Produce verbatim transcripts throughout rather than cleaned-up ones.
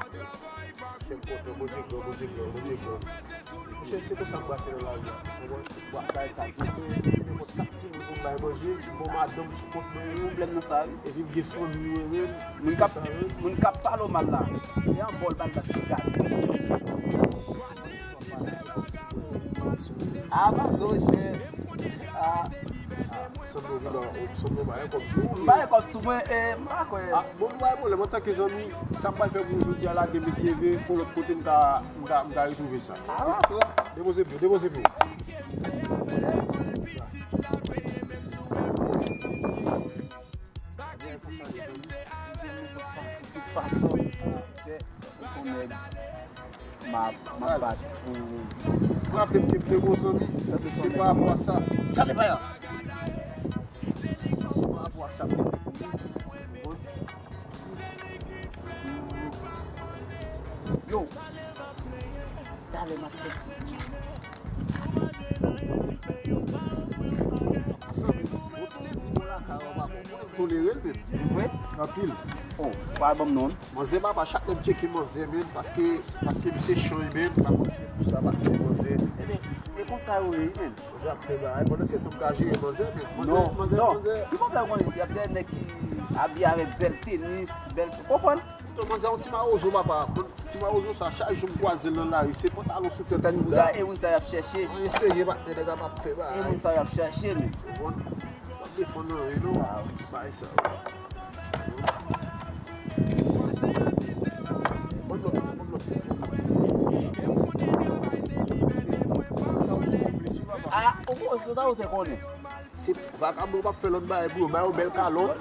Chèf kontan, Bondye gran, Bondye gran, Bondye gran. Monchè, se konsa m pase nan lavi a. Ou konprann? W ap bay sa, se nenpòt kat timoun pou m bay manje, bon madanm sou kont mwen, wi. Pwoblèm nan sa, wi. Epi m gen fanmi, wi, wi. Moun k ap, moun k ap pale w mal la, e an bòl bal bat ki gade. Ah, pa gwo, chè. Ah. Sanble w vin la, sanble w pa gen kòb sou ou. M pa gen kòb sou mwen, e, m pa kwè. Ah, bon, nou pa gen pwoblèm, antanke zanmi, sa m pral fè pou ou jodi a la, demen si Dye vle, pou lòt kote m ta, m ta, m ta retwouve sa. Ah, dakò. Depoze pye w, depoze pye w. Tout fason, chè, ou se yon nèg. M ap, m ap bat pou ou. Frape m ke m te gon zanmi. Se pa rapò a sa. Sa te pa ya. Se pa rapò a sa. Yo. Talè m ap fè ti. Zanmi, yon ti te di bon lakay, ou pa konprann. Tolere l, men. Vre? Anpil. Oh, pa ban m non. Manzè papa, chak lè m tcheke manzè, men, paske, paske misye chan, men, pa konn si pou sa, pa konn manzè. Ebyen, e konsa yo ye, men. Manzè ap fè bagay, pandan se tan m ka jere manzè, men. Manzè, non, manzè, non. Manzè. Ki pwoblèm konnen, y ap de nèg ki abiye avèk bèl tenis, bèl, ou konprann? Poutan manzè yon ti mawozo, papa. Ti mawozo sa, chak jou m kwaze l nan lari, se pantalon sou tèt bouda. E moun sa y ap chèche. Anyen serye, patnè, nèg ap fè bagay. E moun sa y ap chèche, men. Ou konprann? Telefòn nan, you know. Bay sa. Ah, ou bon, se sa ou te konnen. Se vakabon k ap fè lòt bagay pou yo. Ba yo bèl kalòt.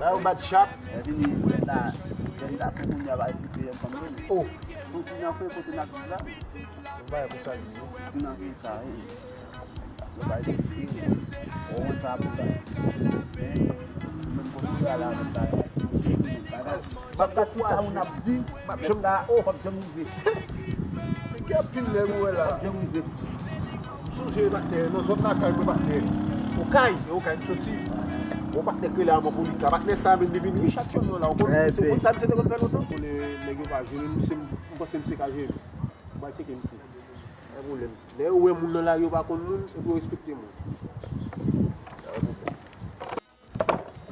Ba yo bad chap. Epi, jèn la, jèn gason kounye a pa respekte jèn fanm yo. Oh. Sou kounye a fè kote n ap viv la. Yon bagay konsa li ye. Ti nan peyi sa, wi. Sa se pa esplike. Ou wè sa pou ta. Menm kote ou pral avèk bagay. Bagay. M ap gad sa moun ap di, m ap janm da, oh, m ap janm rive. Gen anpil nèg ou wè la. M ap janm rive. M sonje patnè, nan zòn lakay mwen patnè. Okay, e Okay m soti. Bon patnè k rele Aman Polika. Patnè sa menm li vin rich aktyèlman la. Ou konn, ou konn sa misye te konn fè lontan? Konnen nèg yo pa jere misye, m panse misye ka jere. Ou pa tcheke misye. Pa gen pwoblèm. Lè yo wè moun nan lari yo pa konn moun, epi yo respekte moun.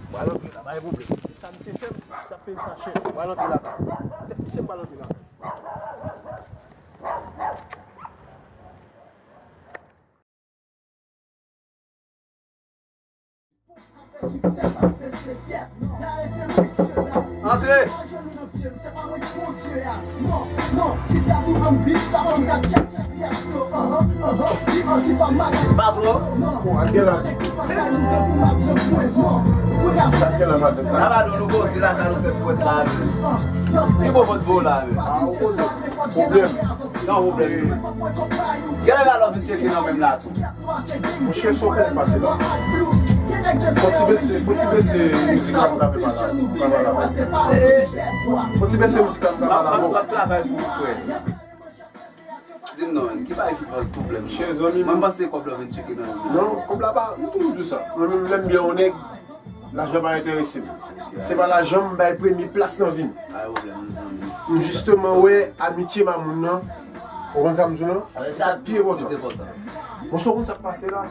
Pral antre la, pa gen pwoblèm. Se sa misye fè m, sa fè m sa chè. Pral antre la. Misye pral antre la. Antre! Patwon. Bon, ak gen la. Sa gen la madanm sa. Naba nou, nou poze la, sa nou fè fwèt la, men. Ki bon pot vo la, men. Ah, ou konnen. Pwoblèm. Nan pwoblèm. Genlè ba lòt vin tcheke nan menm la tou. Monchè, sa w konn pase la. Fò ti bese, fò ti bese mizik la pou n ka fè pale la. Fò ti bese mizik la pou n ka pale la. M ap travay pou ou, frè. Di m non, ki bagay ki fè pwoblèm? Monchè, zanmi m. Mwen, m panse kòb la vin tcheke nan menm la. Non, kòb la pa, m toujou di w sa. Mwen menm, lè m byen yon nèg, lajan pa enterese m. Se pa lajan m bay premye plas nan vi m. Pa gen pwoblèm, zanmi. M jisteman wè amitye m a moun nan. Ou konn sa m di w lan? Se sa k pi enpòtan. Monchè, ou konn sa k pase la?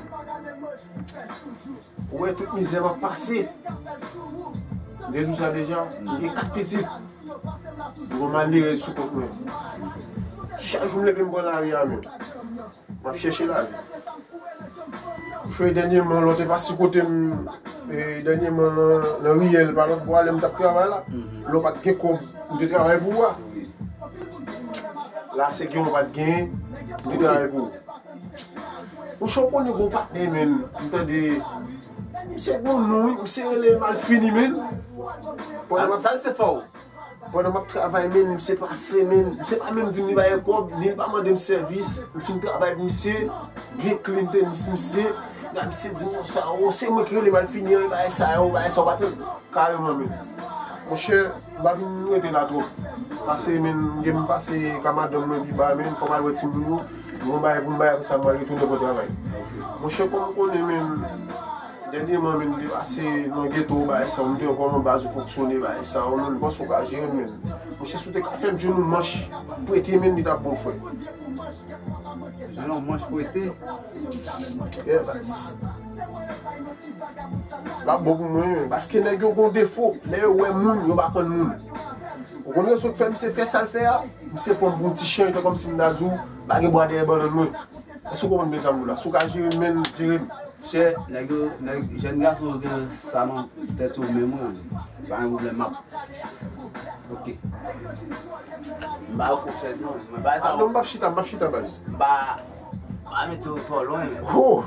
Ou wè tout mizè m ap pase. M te di w sa deja, m gen kat pitit. M gon malerèz sou kont mwen. Chak jou m leve m pran lari a menm. M ap chèche lavi. Frè, dènyèman, lè w te pase kote m, e, dènyèman nan, nan riyèl, pa lòt bò a, lè m t ap travay la, lè w pa t gen kòb, m te travay pou ou a. La, se gen w pa t genyen, m te travay pou ou. Monchè, ou konnen gon patnè, menn, m tande, misye gon non, wi, misye rele Malfini, menn. Sa se fò. Pandan m ap travay, menn, misye pase, menn. Misye pa menm di m li pa gen kòb, ni li pa mande m sèvis. M fin travay pou misye, byen clean tenis misye. Gade misye di m konsa, o, se mwen ki rele Malfini an, e bagay sa yo, bagay sa yo pa tande. Kareman, menn. Monchè, m pa vin rete la twòp. Pase, menn, gen m pase ka madanm mwen pi ba, menn, fò m al wè timoun yo. Gon bagay pou m bay, apre sa, m al retounen pran travay. Monchè, kòm ou konnen, menn, dènyèman, menn, m te pase nan geto, bagay sa yo, m te wè kòman baz ou fonksyone, bagay sa yo, menn, m panse ou ka jere m, menn. Monchè, si w te ka fè m jwenn yon manch prete, menn, li t ap bon, frè. Jwenn yon manch prete? Yeah, baz. L ap bon pou mwen, menn, paske nèg yo gon defo, lè yo wè moun, yo pa konn moun. Ou konn rezon k fè misye fè sa l fè a? Misye pran m pou yon ti chen, tan kòmsi m ta di w, pa gen bwa dèyè bannann mwen. Èske w konprann byen sa m di w la? Si w ka jere m, menn, jere m. Chè, nèg yo, nèg, jèn gason yo gen sa nan tèt yo menm, wi. Pa gen pwoblèm, m ap. Ok. M pa ofri w chèz, non. Mwen pa sa. Ah, non, m p ap chita, m p ap chita, baz. M pa, pa mete w twò lwen. Oh!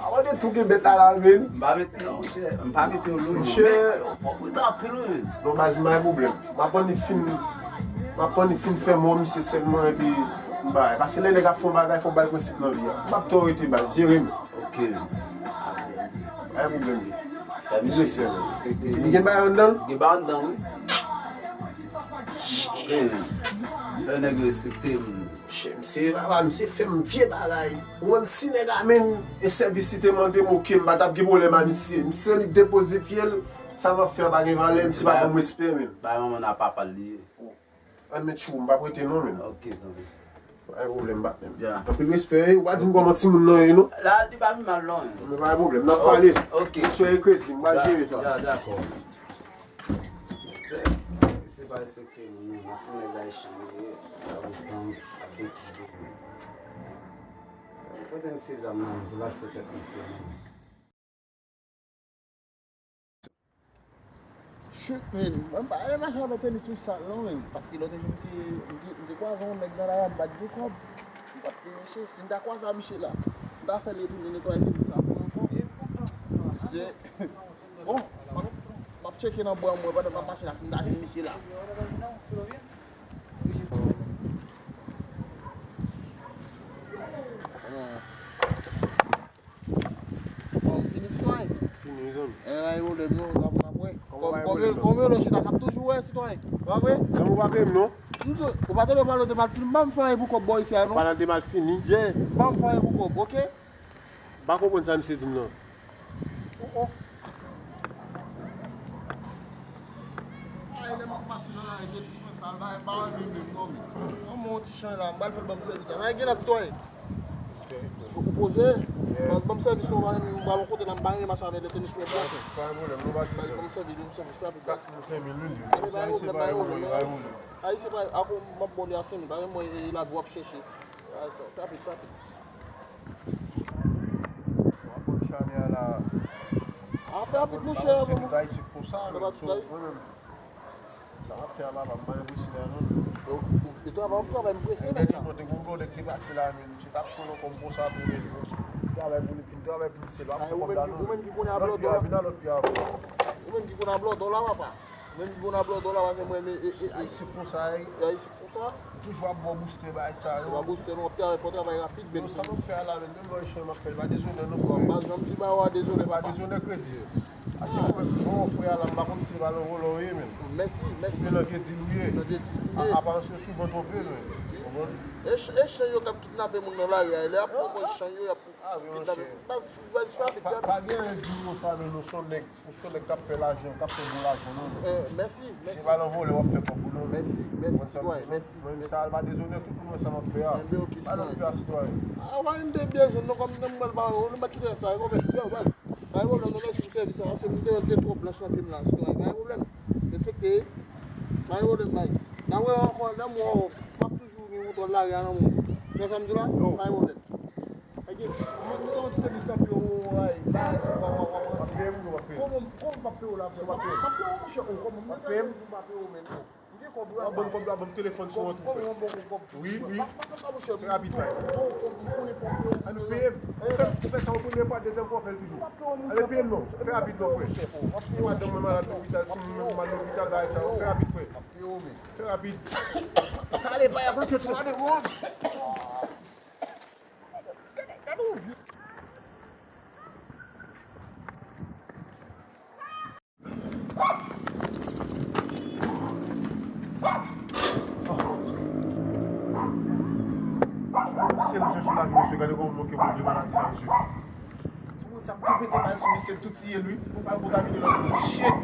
Avan de tou gen bèt la la, menn. M pa met, non, monchè, m pa mete w lwen, non. Monchè. Men, fòk ou ta anpil, wi. Non, baz, m pa gen pwoblèm. M ap annik fin, m ap annik fin fè mò misye sèlman, epi m bay. Paske lè nèg ap fè yon bagay, fò w ba l prensip nan vi a. M p ap twò rete, baz, jere m. Ok. Pa gen pwoblèm, wi. Fè misye respekte. Li gen bagay anndan l? Gen bagay anndan, wi. Shit. Fè nèg yo respekte m. Shit, misye, papa, misye fè m vye bagay. Ou konn si nèg a menm e sèvis li te mande m, ok, m pa t ap gen pwoblèm a misye. Misye li depoze pye l, sa m ap fè a pa gen valè, misye pa ban m respè, menn. Bay manman n a papa l li ye. Ann men tchou, m p ap rete non, menn. Ok, tanpri. Pa gen pwoblèm, patnè m. Anpil respè, wi. Ou pa di m kòman timoun nan ye, non. La, li pa pi mal, non. Men pa gen pwoblèm, n ap pale. Ok. Respè e kredi, m pral jere sa. Dakò. Se, se pa respekte moun, non. Se nèg ayisyen yo ye, ap gang, ap betize. Pote m se zam nan, pou l al fè tèt misye mal. Chut, men, mwen pa renmen mache avèk tenis sou sal non, men, paske lòt jou m te, m te, m te kwaze yon nèg nan lari a, m pa t gen kòb. M pa t gen, mesye, si m ta kwaze a misye la, m ta fè l retounen netwaye tenis la pou mwen ankò. Se, bon, m ap, m ap tcheke nan bwa mwen pandan m ap mache la, si m ta jwenn misye la. Bon, fini sitwayen. Fini, mezanmi. E, bay pwoblèm non, n ap, n ap wè. Kòman bay pwoblèm non? Kòman yo chita, n ap toujou wè sitwayen. Pa vre? Zanmi, ou pa peye m non. M di, ou pa tande yo pale de Malfini, m pa m fè anyen pou kòb bò isi a non. Pale de Malfini. Yeah, m pa m fè anyen pou kòb, oke? M pa konprann sa misye di m nan. Oh, oh. Ay, lè m ap mache nan lari, tenis mwen sal, bagay pa anyen menm non, men. Ban mwen yon ti chay la, m pral fè l ban m sèvis la. Bagay gen la, sitwayen. Ou poze? Yeah. Ban, ban m sèvis non, m pral yon kote la, m pa renmen mache avèk lè tenis mwen pwòp. Pa gen pwoblèm, nou pa di sa. Ban m sèvis, ban m sèvis rapid la. Kat mil, senk mil, wi. Ayisyen pa gen pwoblèm, pa gen pwoblèm. Ayisyen pa, akoz m ap ba w li a senk mil, pa gen mwen, e, e la w ap chèche. Ay, sa, rapid, rapid. W ap konn chame a la. A, fè rapid, monchè. Ayisyen konsa, men, so, mwen menm. Sa w ap fè a, papa, m pa enpresyonnen non. Yo, yo travay, w ap travay, m prese, men. Dènye mwa, te gon blòdè ki te pase la, men, misye t ap cho nan kò m konsa tou, men. Travay pou li, fin travay pou li, se pa pou kòb la, non. Ou menm ki konnen a blòdò la. Lòt pi a, vin a lòt pi a, vin. Ou menm ki konnen a blòdò la, papa. Ou menm ki konnen a blòdò la, papa, se mwen, men, e, e, e. Ayisyen konsa, e. Ayisyen konsa. Toujou ap ba w boustè, bagay sa yo. Ou pa boustè, non, w ap travay, fò w travay rapid, menm. Yo, sa m ap fè a la, menm, menm lè w ap fè, pa dezonè, non, frè. Pa janm di ba w a dezonè, papa. Pa dezonè, kredi. Ase kòmè, bon, frè a la, m pa konn si se pa nan vòlò w ye, menm. Mèsi, mèsi. Se nan vye dil ou ye. Nan vye dil ou ye. A, aparans yo souvan twonpe nou. Konprann? E ch-, e chan yo k ap kidnape moun nan lari a, lè y ap pran mwen chan yo, y ap kidnape. Baz, baz, trafik, trafik. Pa gen anyen di w konsa, non, non, se yon nèg, se yon nèg k ap fè lajan, k ap fè bon lajan, non, non. Mèsi, mèsi. Se pa nan vòlè w ap fè kòb ou, non. Mèsi, mèsi, sitwayen, mèsi. Mwen, sa al pa dezonè tout moun wè sa m ap fè a. Enben, oke, sitwayen. Pa nan pye a, sitwayen. A, w pa menm byen bezwen, non, kòm nan mwen, ba, ou nou mèt kite sa, yo, baz. Pa gen pwoblèm, non, mèsi pou sèvis la, paske m te wè l te twò blanch nan pye m la, sitwayen. Pa gen pwoblèm. Respekte. Pa gen pwoblèm, baz. N a wè ankò, lè m wè w, m ap toujou gen woutwòl lari a nan men w. Ou konn sa m di w la? Pa gen pwoblèm. Mwen, mwen, mwen, ti tenis nan pye w, ay, bagay sa, w ap, w ap, w ap ranse. Kòman, kòman m p ap peye w la, frè? M p ap peye w, monchè, o, kòman? M pa peye w, men. M gen kòb la. Ban m kòb la, ban m telefòn si w antre, frè. Wi, wi. Fè rapid, bay. Ann peye m. Ou fè, ou fè sa yon premye fwa, dezyèm fwa, w fè l toujou. Ann peye m non. Fè rapid non, frè. Madanm mwen malad lopital, timoun mwen mal lopital, bagay sa yo. Fè rapid, frè. Fè rapid. Sa ale, bay, avan ke twa de moun. Mesye, nou chèche lavi, mesye. Gade kòman manke Bondye maladi la, mesye. Si moun sa ap tou pete mal sou misye, l tou tiye l, wi. Pou pa l kontamine lòt moun. Shit!